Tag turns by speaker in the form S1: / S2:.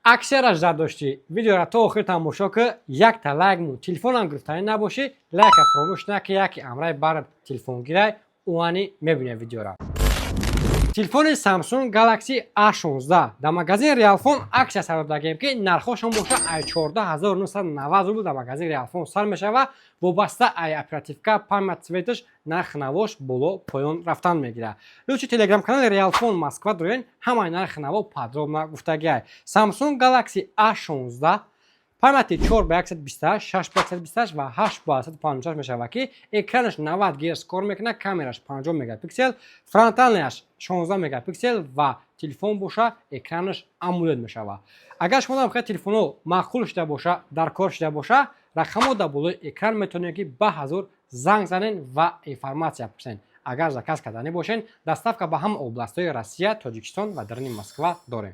S1: Аксияра ждать доштӣ, видеора то охир тамошо ки, якта лайк мун. Телефонам гирифтанӣ набошӣ, лайка фуромӯш наки. Яки амрай бар телефон гирай, уани мебинед видеора. Телефони Samsung Galaxy A16 дар магазини Realfon аксия сар додагем, ки нархошон боша ай 14 990 рубл дар магазини Realfon сар мешава. Вобаста ай оперативка, память, цветаш нархи навош боло поён рафтан мегирад. Лучше телеграм-канали Realfon Москва дорен, ҳамаи нархи наво подробно гуфтагиай. Samsung Galaxy A16 памяти 4 ба 128, 6 ба 128 ва 8 ба 156 мешавад, ки экранаш 90 Гц кор мекунад, камераш 50 мегапиксел, фронтальныяш 16 мегапиксел ва телефон боша, экранаш AMOLED мешавад. Агар шумо ҳам телефонҳо маъқул шуда боша, дар кор шуда боша, рақамҳо дар болои экран, метавонед, ки ба ҳазур занг занен ва информатсия пурсен. Агар заказ карданӣ бошен, доставка ба ҳама областҳои Россия, Тоҷикистон ва даруни Москва дорем.